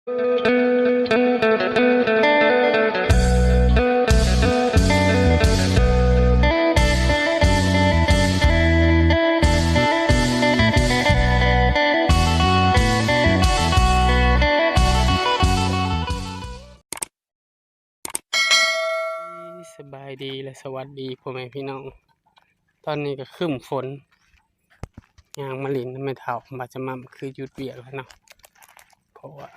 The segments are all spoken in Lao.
ສະບາຍດີ ແລະ ສະຫວັດດີພໍ່ແມ່ພີ່ນ້ອງ. ຕອນນີ້ກໍຄຶ້ມຝົນ ຍ່າງມາຫຼິ້ນນຳແມ່ເຖົ້າ ບາດຈະໝ່ຳຄືຢຸດວຽກແລ້ວເນາະ ເພາະວ່າ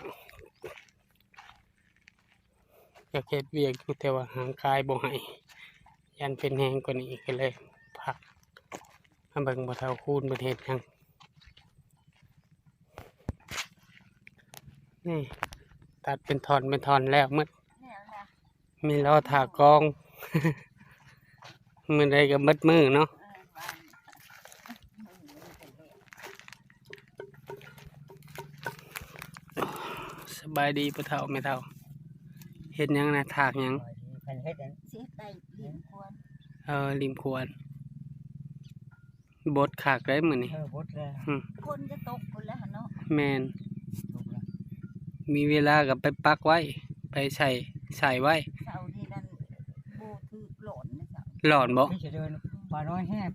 ຢາກເຮັດວຽກຢູ່ ແຕ່ວ່າຮ່າງກາຍບໍ່ໃຫ້ ຢ້ານເປັນແຮງກວ່ານີ້ ກໍເລີຍພັກ. ມາເບິ່ງພໍ່ເຖົ້າຄູນເພິ່ນເຮັດຫຍັງ. ນີ້ ຕັດເປັນທ່ອນເປັນທ່ອນແລ້ວໝົດ ມີລໍຖ້າກອງ ມື້ໃດກໍໝົດມື້ເນາະ. ສະບາຍດີພໍ່ເຖົ້າແມ່ເຖົ້າ ເຮັດຫຍັງນະ ຖາກຫຍັງ? ເຮັດອັນ ຊິໄປລິມຂວນ ເອີ ລິມຂວນ. ບົດຄັກເດ້ມື້ນີ້ ເອີ ບົດແລ້ວ ອືມ ຝົນຈະຕົກພຸ້ນແຫຼະເນາະ. ແມ່ນ ຕົກແລ້ວ ມີເວລາກໍໄປປັກໄວ້ ໄປໃສ່ ໃສ່ໄວ້. ເຊົ້ານີ້ນັ້ນບໍ່ຖືກ ຮ້ອນເດ້ເຈົ້າ. ຮ້ອນບໍ່? ມີແຕ່ເດີນ ປານ້ອຍແຮບ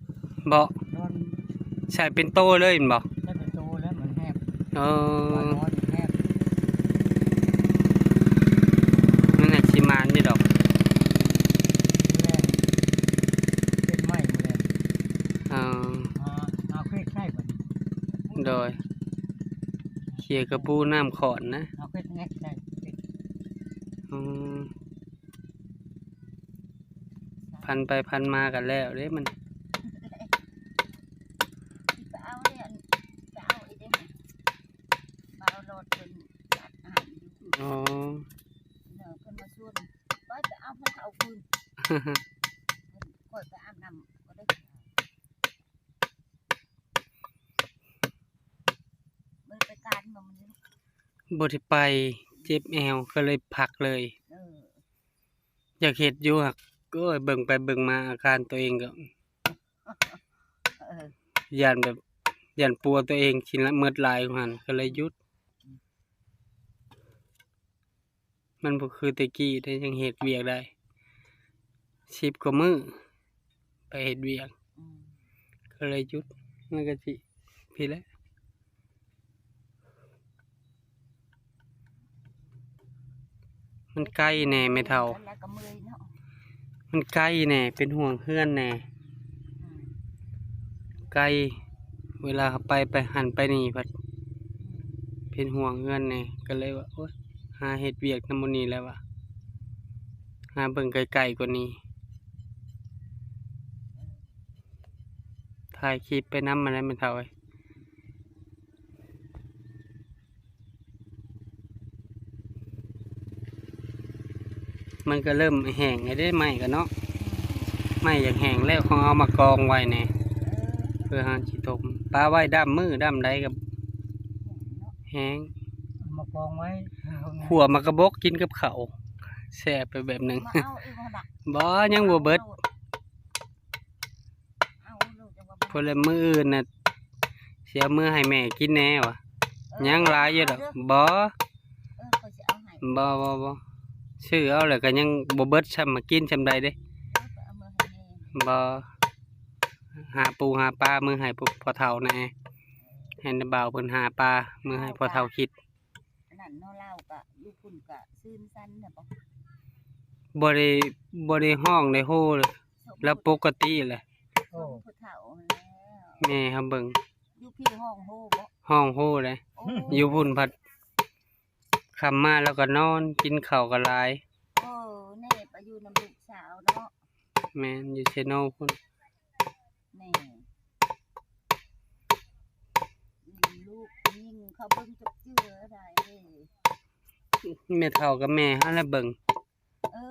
ບໍ່? ຮ້ອນ ໃສ່ເປັນໂຕເລີຍແມ່ນບໍ່? ໃສ່ເປັນໂຕແລ້ວ ມັນແຮບ. ເອີ ປານ້ອຍແຮບ ມັນໜ້າຊິໝານຢູ່ດອກ ມື້ແລງ ເປັນໄໝ້ມື້ແລງ. ເອີ ຫາ ຫາເຄຣັດໃຊ້ບັດນີ້ ໂດຍ ເຂຍກະປູນ້ຳຂອນນະ ຫາເຄຣັດແງກໃຊ້. ອືມ ພັນໄປພັນມາກໍແລ້ວເດ້ມັນ ຊິໄປເອົາເດ້ ອັນ ຊິໄປເອົາອີກເດ້ ມາເອົາໂລດ ເພິ່ນຈັດໃຫ້ຢູ່. ອໍ ເນາະ ເພິ່ນມາຊວນ ໄປ ໄປເອົາ ເພິ່ນເອົາຄືນ ຂ້ອຍໄປອາບນ້ຳກໍໄດ້. ບໍ່ໄດ້ໄປການບໍ່ມື້ນີ້? ບໍ່ໄດ້ໄປ ເຈັບແອວ ກໍເລີຍພັກເລີຍ. ເອີ ຢາກເຮັດຢູ່ ຫາກ ໂອ້ຍ ເບິ່ງໄປເບິ່ງມາອາການຕົວເອງກໍ ເອີ ຢ້ານແບບ ຢ້ານປົວຕົວເອງຊິໝົດຫຼາຍກວ່າຫັ້ນ ກໍເລີຍຢຸດ. ມັນບໍ່ຄືແຕ່ກີ້ເດ້ ຍັງເຮັດວຽກໄດ້ສິບກວ່າມື້ ໄປເຮັດວຽກ ອືມ ກໍເລີຍຢຸດ. ມັນກໍຊິພີ້ແຫຼະ ມັນໄກແດ່ແມ່ເຖົ້າ ແລ້ວກໍເມື່ອຍເນາະ ມັນໄກແດ່ ເປັນຫ່ວງເຮືອນແດ່ ອືມ ໄກ ເວລາເຮົາໄປ ໄປຫັ້ນໄປນີ້ພັດ ອືມ ເປັນຫ່ວງເຮືອນແດ່ ກໍເລີຍວ່າ ໂອ້ຍ ຫາເຮັດວຽກນຳໝູ່ນີ້ແລ້ວວ່າ ຫາເບິ່ງໄກໆກວ່ານີ້ ຖ່າຍຄລິບໄປນຳຫັ້ນແຫຼະແມ່ເຖົ້າເອີຍ. ມັນກໍເລີ່ມແຫ້ງແລ້ວເດ້ ໄມ້ກໍເນາະ ໄມ້ຢາກແຫ້ງແລ້ວ ເຂົາເອົາມາກອງໄວ້ແດ່ ເອີ ເພື່ອເຮົາຊິຕົ້ມ ປະໄວ້ດຳມື້ດຳໃດກໍແຫ້ງ ເອົາມາກອງໄວ້ ຂົ້ວໝາກກະບົກກິນກັບເຂົ້າ ແຊບໄປແບບໜຶ່ງ. ມາເອົາອີກບໍ່ລະ? ບໍ່ ຍັງບໍ່ເບິດ. ເອົາໂລດ ຈັ່ງວ່າບໍ່ ພຸ້ນແຫຼະ ມື້ອື່ນນະ ຊິເອົາເມືອໃຫ້ແມ່ກິນແດ່ວ່າ ເອີ ຍັງຫຼາຍຢູ່ດອກ ເອົາເດີ ບໍ່ ເອີ ຂ້ອຍຊິເອົາໃຫ້ ບໍ່ ບໍ່ ບໍ່ ຊື້ເອົາແລ້ວກໍຍັງບໍ່ເບິດຊ້ຳ ມາກິນຊ່ຳໃດເດ້ ເອີ ຂ້ອຍເອົາເມືອໃຫ້ແມ່ ບໍ່ ຫາປູຫາປາເມືອໃຫ້ ພ- ພໍ່ເຖົ້າແດ່ ໃຫ້ນ້າບ່າວເພິ່ນຫາປາເມືອໃຫ້ພໍ່ເຖົ້າກິນ. ອັນນັ້ນເນາະ ລາວກະຢູ່ພຸ້ນກະຊື່ນສັນແລ້ວບໍ່? ບໍ່ໄດ້ ບໍ່ໄດ້ຮ້ອງໄດ້ໂຮເລີຍ ລາວປົກກະຕິແຫຼະ. ໂອ້ ຊົນຜູ້ເຖົ້າຫັ້ນແລ້ວ ແມ່ເຮົາເບິ່ງ ຢູ່ພີ້ຮ້ອງໂຮບໍ່? ຮ້ອງໂຮເດ້. ໂອ້ ຢູ່ພຸ້ນພັດຄ່ຳມາລາວກະນອນ ກິນເຂົ້າກະຫຼາຍ. ເອີ ແນ່ໄປຢູ່ນຳລູກສາວເນາະ. ແມ່ນ ຢູ່ເຊໂນພຸ້ນ. ແມ່ ລູກຍິງເຂົາເບິ່ງຈັກເທື່ອໃດ. ແມ່ເຖົ້າກັບແມ່ເຮົາແຫຼະເບິ່ງ. ເອີ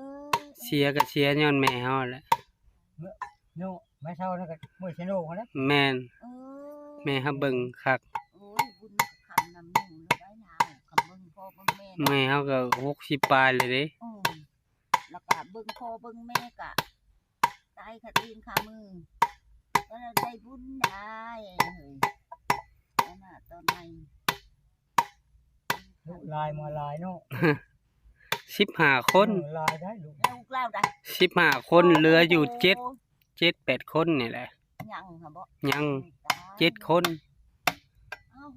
ເສຍກໍເສຍຍ້ອນແມ່ເຮົາແຫຼະ. ໂນ ແມ່ເຖົ້ານັ້ນກໍເມືອເຊໂນພຸ້ນແຫຼະ. ແມ່ນ ເອີ ແມ່ເຮົາເບິ່ງຄັກ. ໂອ້ຍ ບຸນຄຳນຳໜູແລ້ວໄດ໋ລາວ ຄຳເບິ່ງພໍ່ເບິ່ງແມ່ເນາະ. ແມ່ເຮົາກໍຫົກສິບປາຍແລ້ວເດ້. ເອີ ແລ້ວກະເບິ່ງພໍ່ເບິ່ງແມ່ກະຕາຍຄາຕີນຄາມື ກໍໄດ້ບຸນໄດ໋ເຮີ້ຍ. ຕອນໜ້າຕອນໃໝ່ ລູກຫຼາຍມາຫຼາຍເນາະ ສິບຫ້າຄົນ ເອີ ຫຼາຍໄດ໋ລູກ ລູກລາວໄດ໋ ສິບຫ້າຄົນ ເຫຼືອຢູ່ເຈັດ ເຈັດແປດຄົນນີ້ແຫຼະ ຍັງຫັ້ນບໍ ຍັງ ເຈັດຄົນ ອ້າວ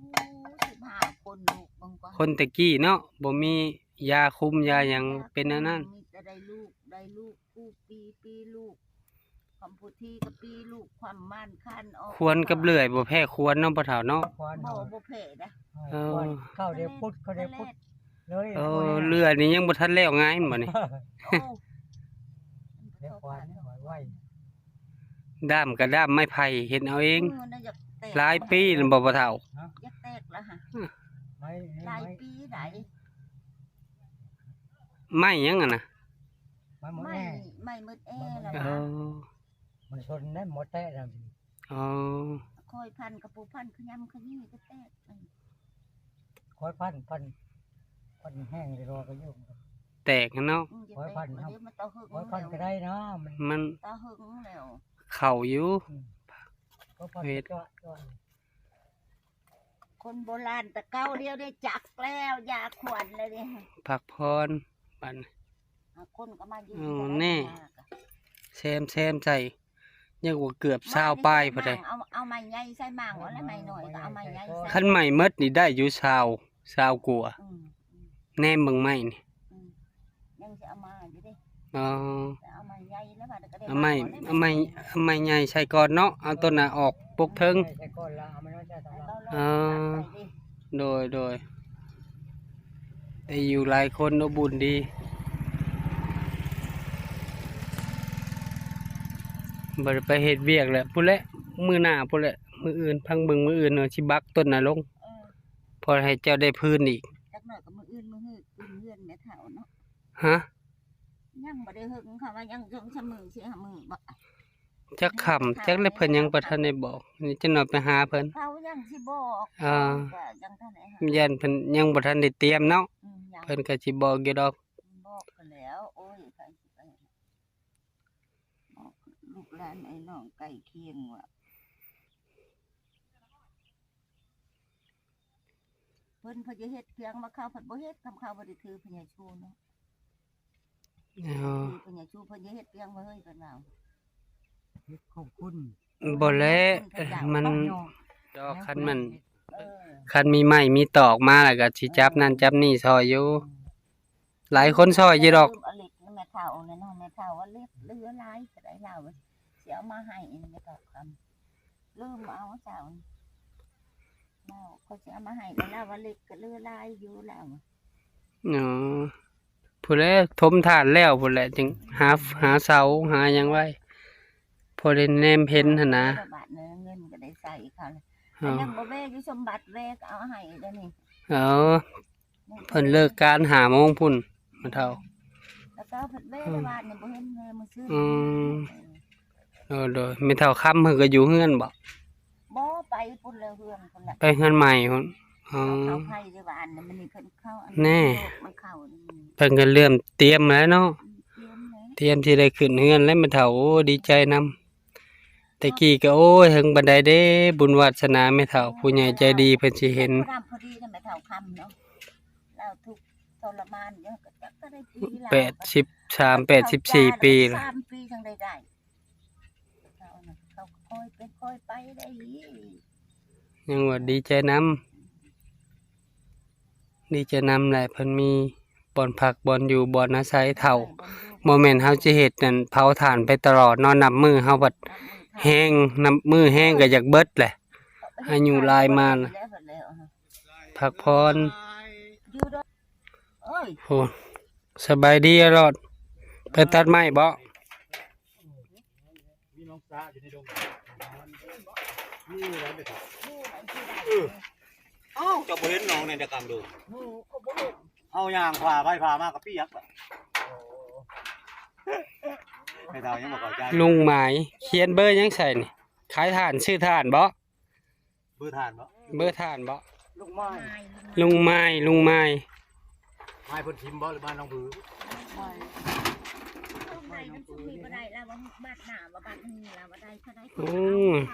ສິບຫ້າຄົນ ລູກເບິ່ງກ່ອນ ຄົນແຕ່ກີ້ເນາະ ບໍ່ມີຢາຄຸມຢາຫຍັງ ເປັນແນວນັ້ນ ມີແຕ່ໄດ້ລູກ ໄດ້ລູກ ຜູ້ປີ ປີລູກ ຄວາມຜູ້ທີ່ກໍປີລູກ ຄວາມມ່ານຄານອອກ ຄວນກັບເລື່ອຍບໍ່ແພ້ຄວນເນາະພໍ່ເຖົ້າເນາະ ຄວນ ບໍ່ ບໍ່ແພ້ເດ້ ເອີ ເຂົ້າດຽວພຸດ ເຂົ້າດຽວພຸດເລີຍ ເອີ ເລື່ອຍນີ້ຍັງບໍ່ທັນແລ້ວງ່າຍແມ່ນບໍ່ນີ້ ໂອ້ ດາມກໍດ້າມໄມ້ໄຜ່ເຮັດເອົາເອງ ເອີ ໜ້າຢາກແຕກ ຫຼາຍປີແລ້ວບໍ່ພໍ່ເຖົ້າ ຢາກແຕກແລ້ວຫະ ໄມ້ ຫຼາຍປີໄດ໋ ໄມ້ຫຍັງຫັ້ນນະ ໄມ້ໝົດແອ ໄມ້ໝົດແອແລ້ວຫວາ ເອີ ມັນຊົນໄດ້ໝົດແຕະແລ້ວ ອໍ ຄ່ອຍພັນກະປູພັນຂະຫຍຳຂະຢີ້ກໍແຕກ ຄ່ອຍພັນ ພັນ ພັນແຫ້ງເດ ກໍຢູ່ ແຕກຫັ້ນເນາະ ອືມ ຄ່ອຍພັນ ເອີ ມັນຕໍ່ເຫິງ ຄ່ອຍພັນກໍໄດ້ເນາະ ມັນ ມັນຕໍ່ເຫິງແລ້ວ ເຂົ້າຢູ່ ອືມ ກໍພັນ ເຮັດ ເຈາະ ເຈາະ ຄົນໂບລານແຕ່ເກົ່າ ດຽວນີ້ຈັກແລ້ວ ຢາຂວັນແລ້ວນີ້ ພັກຜ່ອນບັດນີ້ ຫາຄົນກໍມາຢູ່ ໂອ້ ແນ່ ແຊມໆໃສ່ ຍັງວ່າເກືອບຊາວປາຍພຸ້ນເດ້ ເອົາ ເອົາໄມ້ໃຫຍ່ໃສ່ໝ່າງ ເອົາແລ້ວໄມ້ນ້ອຍກໍເອົາໄມ້ໃຫຍ່ໃສ່ ຄັນໄມ້ໝົດນີ້ໄດ້ຢູ່ຊາວ ຊາວກວ່າ ອືມ ແນມເບິ່ງໄມ້ນີ້ ອືມ ຍັງຊິເອົາມາຢູ່ເດ້ ອໍ ເອົາໄມ້ໃຫຍ່ແລ້ວບາດກໍໄດ້ ເອົາໄມ້ ເອົາໄມ້ ເອົາໄມ້ໃຫຍ່ໃສ່ກ່ອນເນາະ ເອົາຕົ້ນນັ້ນອອກປົກເທິງ ໃສ່ກ່ອນລະເອົາມາໃສ່ ອໍ ໂດຍ ໂດຍ ໄດ້ຢູ່ຫຼາຍຄົນອົບອຸ່ນດີ ບໍ່ໄດ້ໄປເຮັດວຽກແຫຼະ ພຸ້ນແຫຼະ ມື້ໜ້າພຸ້ນແຫຼະ ມື້ອື່ນ ພັງເບິ່ງມື້ອື່ນວ່າຊິບັກຕົ້ນນັ້ນລົງ ເອີ ພໍໃຫ້ເຈົ້າໄດ້ພື້ນອີກ ຈັກໜ້ອຍກໍມື້ອື່ນ ມື້ຮື ຂຶ້ນເຮືອນແມ່ເຖົ້າເນາະ ຮະ ຍັງບໍ່ໄດ້ເຫິງ ເຂົາວ່າຍັງສອງສາມມື້ ສີ່ຫ້າມື້ບໍ ຈັກຄ່ຳຈັກແລ້ວ ເພິ່ນຍັງບໍ່ທັນໄດ້ບອກ ນີ້ຈັກໜ້ອຍໄປຫາເພິ່ນ ເຂົາຍັງຊິບອກ ອ່າ ຍັງທັນໄດ້ຫາ ຢ້ານເພິ່ນຍັງບໍ່ທັນໄດ້ຕຽມເນາະ ອືມ ເພິ່ນກໍຊິບອກຢູ່ດອກ ບອກກໍແລ້ວ ໂອ້ຍ ໃຜຊິໄປ ບອກລູກຫຼານໄອ້ນ້ອງໃກ້ຄຽງວ່າ ເພິ່ນ ເພິ່ນຈະເຮັດພຽງວ່າ ເຂົາພັດບໍ່ເຮັດ ຄຳເຂົາບໍ່ໄດ້ຖືພະຍາຊູເນາະ ອໍ ຖືພະຍາຊູ ເພິ່ນຈະເຮັດພຽງວ່າ ເຮີ້ຍ ເພິ່ນວ່າ ເຮັດຂອບຄຸນ ບໍ່ແລະ ມັນ ດອກ ຄັນມັນ ເອີ ຄັນມີໄມ້ມີຕອກມາ ແລ້ວກໍຊິຈັບນັ້ນຈັບນີ້ຊ່ອຍຢູ່ ອືມ ຫຼາຍຄົນຊ່ອຍຢູ່ດອກ ອາເລັກນະ ແມ່ເຖົ້ານັ້ນເນາະ ແມ່ເຖົ້າວ່າເລັກເຫຼືອຫຼາຍກໍໄດ້ລາວ ຊິເອົາມາໃຫ້ແມ່ເຖົ້າຄຳ ລືມເອົາເຈົ້າ ລາວ ເຂົາຊິເອົາມາໃຫ້ ແລ້ວລາວວ່າເລັກກໍເຫຼືອຫຼາຍຢູ່ລາວ ອໍ ພຸ້ນແຫຼະ ຖົມຖ່ານແລ້ວພຸ້ນແຫຼະ ຈຶ່ງຫາ ຫາເສົາຫາຫຍັງໄວ້ ພໍໄດ້ແນມເຫັນຫັ້ນນະ ບາດນີ້ເງິນກໍໄດ້ໃຊ້ເຂົາແລ້ວ ອໍ ຍັງບໍ່ແວ່ຢູ່ ສົມບັດແວ່ກໍເອົາໃຫ້ເດ້ນີ້ ອໍ ເພິ່ນເລີກການຫ້າໂມງພຸ້ນ ແມ່ເຖົ້າ ແລ້ວກໍເພິ່ນແວ່ແຕ່ວານນີ້ບໍ່ເຫັນແວ່ມື້ຊືນ ອືມ ເອີ ໂດຍ ໂດຍ ແມ່ເຖົ້າຄຳເພິ່ນກໍຢູ່ເຮືອນບໍ? ບໍ່ ໄປພຸ້ນແລ້ວ ເຮືອນພຸ້ນແຫຼະ ໄປເຮືອນໃໝ່ພຸ້ນ ອໍ ເຂົາໄປແຕ່ວານນີ້ ມື້ນີ້ເພິ່ນເຂົ້າ ອັນ ແນ່ ມັນເຂົ້າ ເພິ່ນກໍເລີ່ມຕຽມແລ້ວເນາະ ອືມ ຕຽມແລ້ວ ຕຽມຊິໄດ້ຂຶ້ນເຮືອນແລ້ວແມ່ເຖົ້າ ໂອ້ ດີໃຈນຳ ແຕ່ກີ້ກໍ ໂອ້ຍ ເຖິງປານໃດເດ້ ບຸນວາສະໜາແມ່ເຖົ້າ ຜູ້ໃຫຍ່ໃຈດີເພິ່ນຊິເຫັນ ຜູ້ດຳພໍດີນະແມ່ເຖົ້າຄຳເນາະ ລາວທຸກທໍລະມານຢູ່ ກໍຈັກເທົ່າໃດປີລາວ ແປດສິບສາມ ແປດສິບສີ່ປີລະ ສາມປີຈັ່ງໄດ້ໄດ້ ເຂົານະ ເຂົາກໍຄ່ອຍເປັນຄ່ອຍໄປໄດ້ອີກ ຍັງວ່າດີໃຈນຳ ດີໃຈນຳແຫຼະ ເພິ່ນມີບ່ອນພັກ ບ່ອນຢູ່ ບ່ອນອາໄສເຖົ້າ ບໍ່ແມ່ນເຮົາຊິເຮັດນັ້ນ ເຜົາຖ່ານໄປຕະຫຼອດເນາະ ນັບມື້ເຮົາບັດແຮງ ນັບມື້ແຮງກໍຢາກເບິດແຫຼະ ອາຍຸຫຼາຍມານະ ພັກຜ່ອນ ໂອ້ ສະບາຍດີອາຫຼອດ ໄປຕັດໄມ້ບໍ? ມີໜອງສາຢູ່ໃນດົງ ມີຫຼາຍເມັດ ເອີ ເຈົ້າບໍ່ເຫັນໜອງໃນກາງດົງ ເຮົາຍ່າງຜ່າໄປຜ່າມາກໍປຽກແລ້ວ ແມ່ເຖົ້າຍັງບໍ່ເຂົ້າໃຈ ລຸງໝາຍ ຂຽນເບີຫຍັງໃສ່ນີ້ ຂາຍຖ່ານ ຊື້ຖ່ານບໍ? ເບີຖ່ານບໍ? ເບີຖ່ານບໍ? ລຸງໝາຍ ລຸງໝາຍ ລຸງໝາຍ ໝາຍເພິ່ນຖິ້ມບໍ ຫຼືບ້ານໜອງບື? ໂອ້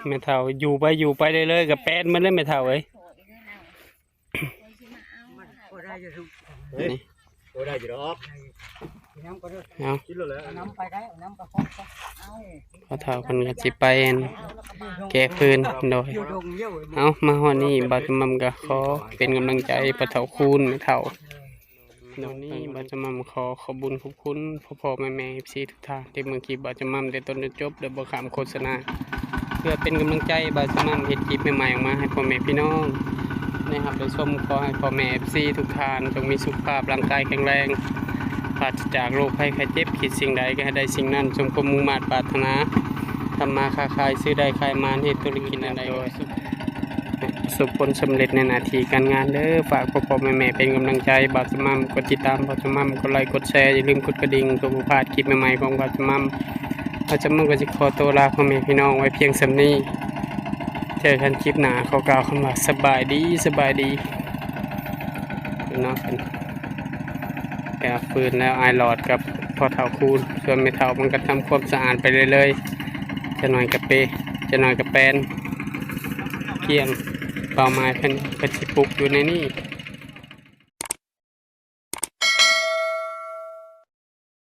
ແມ່ເຖົ້າຢູ່ໄປຢູ່ໄປເລື້ອຍໆ ກໍແປນໝົດແລ້ວແມ່ເຖົ້າເອີຍ ມັນບໍ່ໄດ້ ນີ້ ໂອ້ ໄດ້ຢູ່ດອກ ເອົາ ກິນໂລດແລ້ວ ເອົານ້ຳໄປໄດ້ ເອົານ້ຳໄປ ພໍ່ເຖົ້າເພິ່ນກໍຊິໄປແກ່ຟືນ ໂດຍ ເອົາ ມາຮອດນີ້ ບ່າວຈຳມ່ຳກໍຂໍເປັນກຳລັງໃຈພໍ່ເຖົ້າຄູນ ແມ່ເຖົ້າ ໂດຍ ນີ້ບ່າວຈຳມ່ຳຂໍຂອບບຸນຂອບຄຸນພໍ່ໆແມ່ໆ ເອັຟຊີ ທຸກທ່ານທີ່ເບິ່ງຄລິບບ່າວຈຳມ່ຳແຕ່ຕົ້ນຈົນຈົບ ແລະ ບໍ່ຂ້າມໂຄສະນາ ເພື່ອເປັນກຳລັງໃຈບ່າວຈຳມ່ຳເຮັດຄລິບໃໝ່ໆອອກມາໃຫ້ພໍ່ແມ່ພີ່ນ້ອງໄດ້ຮັບໄດ້ຊົມ. ຂໍໃຫ້ພໍ່ແມ່ ເອັຟຊີ ທຸກທ່ານ ຈົ່ງມີສຸຂະພາບຮ່າງກາຍແຂງແຮງ ປາສະຈາກໂລກໄພໄຂ້ເຈັບ ຄິດສິ່ງໃດກໍໃຫ້ໄດ້ສິ່ງນັ້ນ ສົມຄວາມມຸ່ງມາດປາດຖະໜາ ທຳມາຄ້າຂາຍ ຊື້ໄດ້ຂາຍໝານ ເຮັດທຸລະກິດແນວໃດກໍປະສົບຜົນສຳເລັດໃນໜ້າທີ່ການງານເດີ. ຝາກພໍ່ໆແມ່ໆເປັນກຳລັງໃຈບ່າວຈຳມ່ຳ ກົດຕິດຕາມບ່າວຈຳມ່ຳ ກົດໄລກົດແຊ ຢ່າລືມກົດກະດິ່ງ ເພື່ອບໍ່ພາດຄລິບໃໝ່ໆຂອງບ່າວຈຳມ່ຳ. ບ່າວຈຳມ່ຳກໍຊິຂໍໂຕລາພໍ່ແມ່ພີ່ນ້ອງໄວ້ພຽງສ່ຳນີ້ ເຈີກັນຄລິບໜ້າ ຂໍກ່າວຄຳວ່າສະບາຍດີ ສະບາຍດີເນາະ. ໄປເອົາຟືນແລ້ວ ອ້າຍຫຼອດກັບພໍ່ເຖົ້າຄູນ ສ່ວນແມ່ເຖົ້າມັນກໍທຳຄວາມສະອາດໄປເລື້ອຍໆ ຈັກໜ້ອຍກໍເປ ຈັກໜ້ອຍກໍແປນກ້ຽງ. ເປົ້າໝາຍເພິ່ນ ເພິ່ນຊິປຸກຢູ່ໃນນີ້